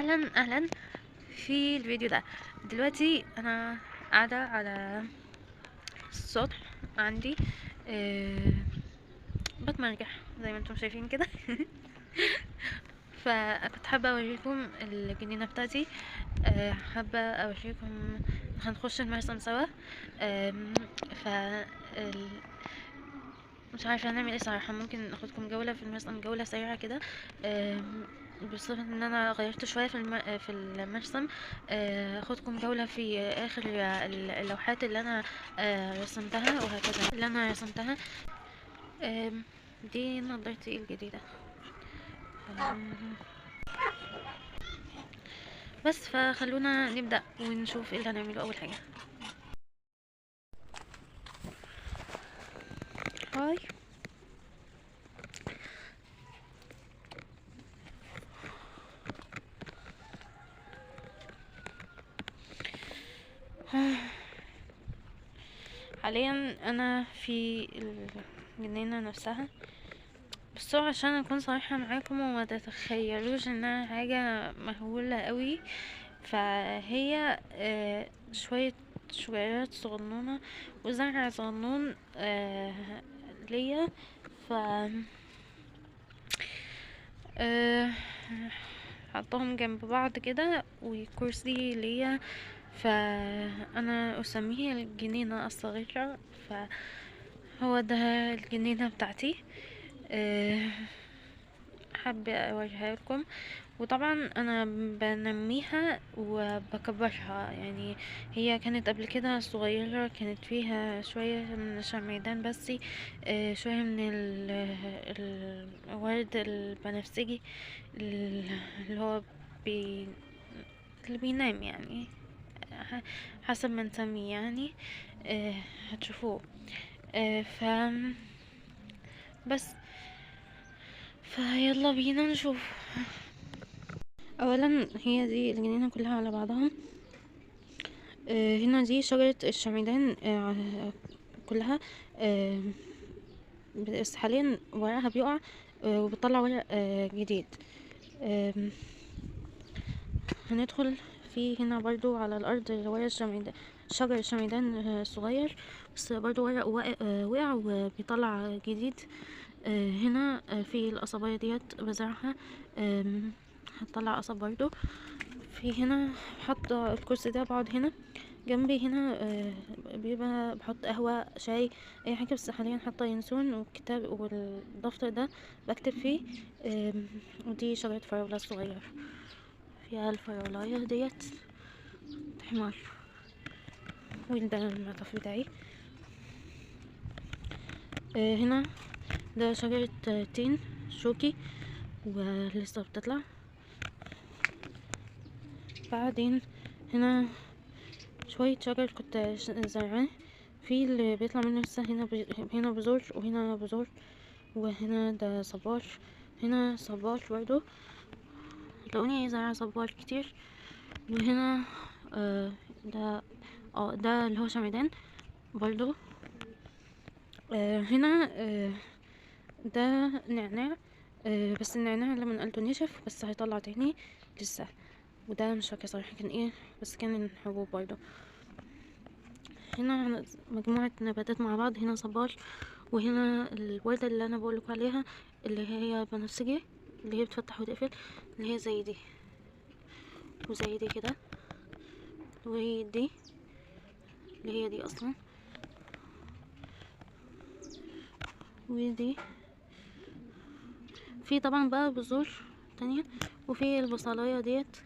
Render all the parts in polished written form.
اهلا اهلا في الفيديو ده. دلوقتي انا قاعدة على السطح عندي بتمرجح زي ما انتم شايفين كده. فكنت حابة اوريكم الجنينة بتاعتي، حابة اوريكم هنخش المرسم سوا. ف مش عارفه هنعمل ايه صراحة، ممكن اخدكم جولة في المرسم، جولة سريعة كده. بصفة ان انا غيرت شوية في المرسم، اخدكم جولة في اخر اللوحات اللي انا رسمتها وهكذا اللي انا رسمتها. دي نظارتي الجديدة بس، فخلونا نبدأ ونشوف ايه اللي هنعمله اول حاجة. هاي، حاليا انا في الجنينة نفسها، بس عشان اكون صريحة معاكم وما تتخيلوش انها حاجة مهولة قوي، فهي شوية شجيرات صغنونة وزرع صغنون ليا. ف حطهم جنب بعض كده وكرسي ليا، فانا اسميه الجنينة الصغيرة، فهو ده الجنينة بتاعتي. حابة اوريها لكم، وطبعا انا بنميها وبكبرها. يعني هي كانت قبل كده صغيرة، كانت فيها شوية من الشمعدان بس، شوية من الورد البنفسجي اللي هو اللي بينام، يعني حسب ما نسميه يعني، هتشوفوه. ف بس فيلا بينا نشوف. اولا هي دي الجنينة كلها على بعضها. هنا دي شجرة الشمعدان كلها، بس حاليا ورقها بيقع وبتطلع ورق جديد. هندخل في هنا برضو على الارض ورق الشمعدان، شجر الشمعدان صغير بس برضو ورق وقع وبيطلع جديد. هنا في القصبية ديت بزرعها، هتطلع قصب برضو. في هنا حاطه الكرسي ده، بقعد هنا جنبي هنا، بيبقى بحط قهوة شاي اي حاجة، بس حاليا حاطه ينسون والكتاب والدفتر ده بكتب فيه. ودي شجرة فراوله صغيرة فيها الفراولايه ديت حمار، وده المعطف بتاعي. هنا ده شجرة تين شوكي ولسه بتطلع. بعدين هنا شوية شجر كنت زرعاه، في اللي بيطلع منه لسه هنا، هنا بذور وهنا بذور، وهنا ده صبار، هنا صبار برضو، تلاقوني زرعة صبار كتير. وهنا ده ده اللي هو شمعدان برضو. هنا ده نعناع، بس النعناع لما نقلته نشف، بس هيطلع تاني لسه. وده مش فاكره صراحة كان ايه، بس كان حبوب برضو. هنا مجموعة نباتات مع بعض، هنا صبار، وهنا الوردة اللي انا بقولكوا عليها اللي هي بنفسجي، اللي هي بتفتح وتقفل، اللي هي زي دي وزي دي كده، وهي دي اللي هي دي اصلا، ودي في طبعا بقى بذور تانية. وفي البصلاية ديت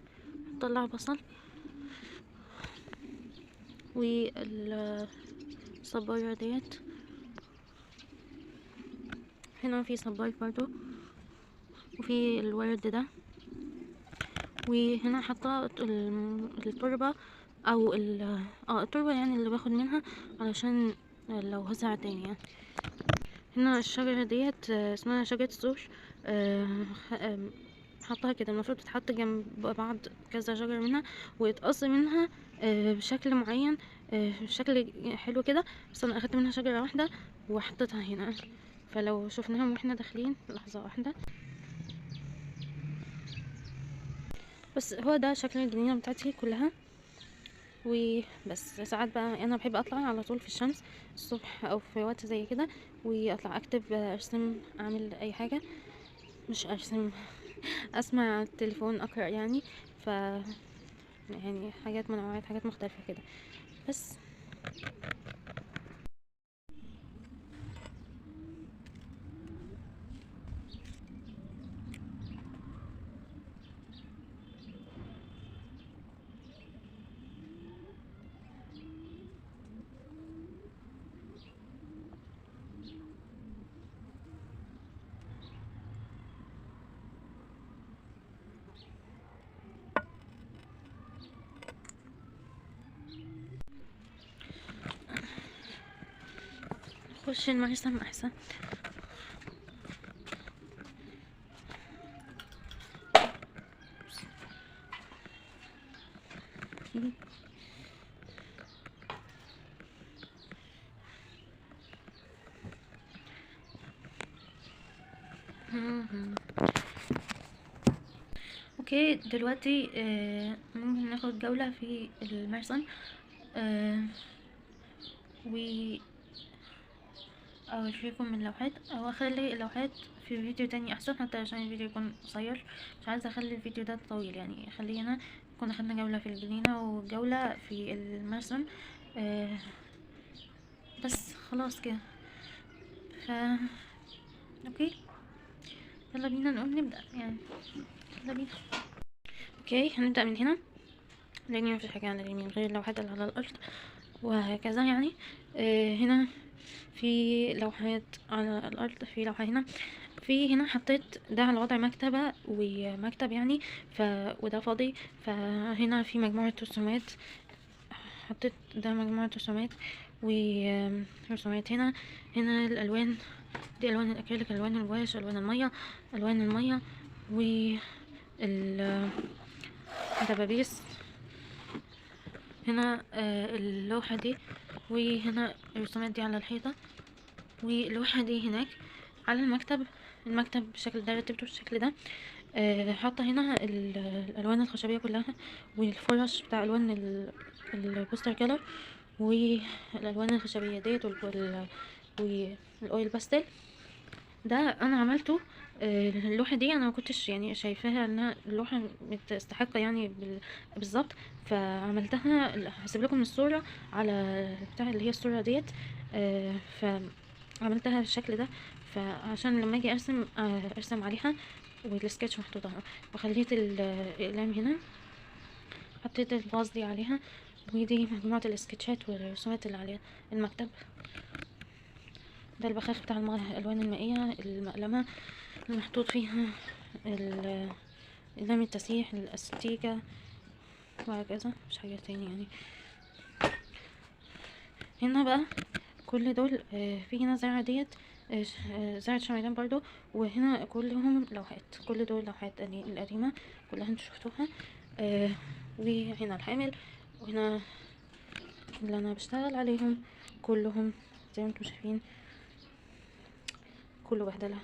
تطلع بصل، والصبارة ديت هنا في صبار برضو، وفي الورد ده. وهنا حاطه التربة او التربة يعني اللي باخد منها علشان لو هزرع تاني يعني. هنا الشجرة ديت اسمها شجرة السور، حطها كده، المفروض تتحط جنب بعض كذا شجرة منها ويتقص منها بشكل معين، بشكل حلو كده، بس انا اخدت منها شجرة واحدة وحطيتها هنا. فلو شفناهم واحنا داخلين، لحظة واحدة. بس هو ده شكل الجنينة بتاعتي كلها. وبس ساعات بقى انا بحب اطلع على طول في الشمس الصبح او في وقت زي كده، واطلع اكتب، ارسم، اعمل اي حاجة، مش ارسم اسمع التليفون، اقرا يعني. ف يعني حاجات منوعات، حاجات مختلفة كده بس. خش المرسم احسن. okay دلوقتي ممكن ناخد جولة في المرسم، و اوريكم اللوحات، او اخلي اللوحات في فيديو تاني احسن، حتى عشان الفيديو يكون قصير، مش عايزه اخلي الفيديو ده طويل يعني. خلينا كنا خدنا جولة في الجنينة وجوله في المرسم، بس خلاص كده. ف okay يلا بينا نقوم نبدا يعني، يلا بينا. okay هنبدا من هنا لان مفيش حاجة على اليمين غير اللوحات اللي على الارض وهكذا يعني. هنا في لوحات على الارض، في لوحة هنا، في هنا حطيت ده على وضع مكتبه ومكتب يعني، وده فاضي. فهنا في مجموعة رسومات، حطيت ده مجموعة رسومات ورسومات هنا. هنا الالوان دي، الوان الاكريليك، الوان الواش، الوان المية، الوان المية والدبابيس. هنا اللوحة دي، وهنا الرسومات دي على الحيطة، واللوحه دي هناك على المكتب. المكتب بالشكل ده رتبته بالشكل ده. حاطه هنا الالوان الخشبية كلها، والفرش بتاع الوان ال poster color، والالوان الخشبية ديت، وال oil pastel. ده انا عملته. اللوحة دي انا ما كنتش يعني شايفاها انها اللوحة تستحق يعني بالظبط، فعملتها. هسيب لكم الصورة على بتاع اللي هي الصورة ديت. فعملتها بالشكل ده، فعشان لما اجي ارسم ارسم عليها، والسكتش محطوط اهو. وخليت الاقلام هنا، حطيت الفاز دي عليها، ودي مجموعة السكتشات والرسومات اللي عليها المكتب. ده البخاخ بتاع الالوان المائية، المقلمه المحطوط فيها اقلام التسيح، الاستيكه وهكذا، مش حاجة تاني يعني. هنا بقى كل دول، في هنا زرعه ديت، زرعه شمعدان برضو، وهنا كلهم لوحات، كل دول لوحات القديمة كلها انتوا شفتوها. وهنا الحامل، وهنا اللي انا بشتغل عليهم كلهم زي ما انتم شايفين، كله بهدله.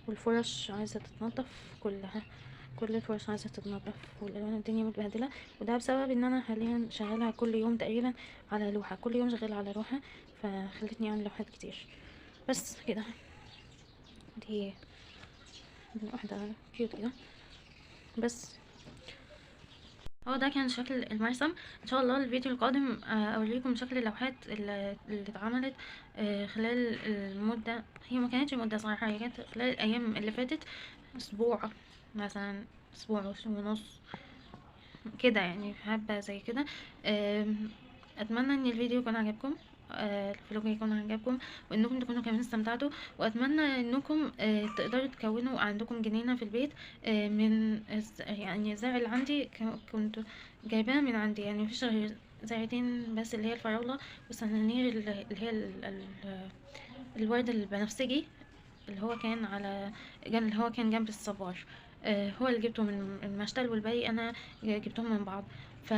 والفرش عايزه تتنضف كلها، كل الفرش عايزه تتنضف، والالوان الدنيا متبهدله. وده بسبب ان انا حاليا شغالة كل يوم تقريبا على لوحة، كل يوم شغالة على لوحة، فخلتني اعمل لوحات كتير. بس كده، دي واحدة cute كده. بس هو ده كان شكل المرسم. ان شاء الله الفيديو القادم اوريكم شكل اللوحات اللي اتعملت خلال المدة. هي ما كانتش مده صراحة، هي كانت خلال الايام اللي فاتت، اسبوع مثلا، اسبوع ونص كده يعني، حبه زي كده. اتمنى ان الفيديو يكون عجبكم، ال vlog يكون عجبكم، وانكم تكونوا كمان استمتعتوا. واتمنى انكم تقدروا تكونوا عندكم جنينة في البيت، من يعني الزرع اللي عندي كنت جايباه من عندي يعني، مفيش غير زرعتين بس، اللي هي الفراوله والسنانير، اللي هي الورد البنفسجي اللي هو كان على اللي هو كان جنب الصبار، هو اللي جبته من المشتل، والباقي انا جبتهم من بعض. ف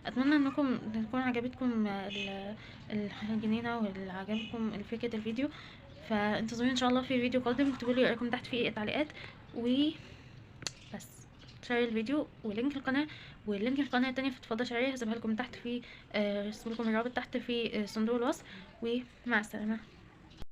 اتمنى انكم تكون عجبتكم الجنينة، واللي عجبكم فكرة الفيديو. فانتظروني ان شاء الله في فيديو قادم، اكتبوا لي رايكم تحت في التعليقات، و بس. share الفيديو و link القناة و link القناة التانية فضفضة شعرية هسيبها لكم تحت في هسيب لكم الرابط تحت في صندوق الوصف. ومع السلامة.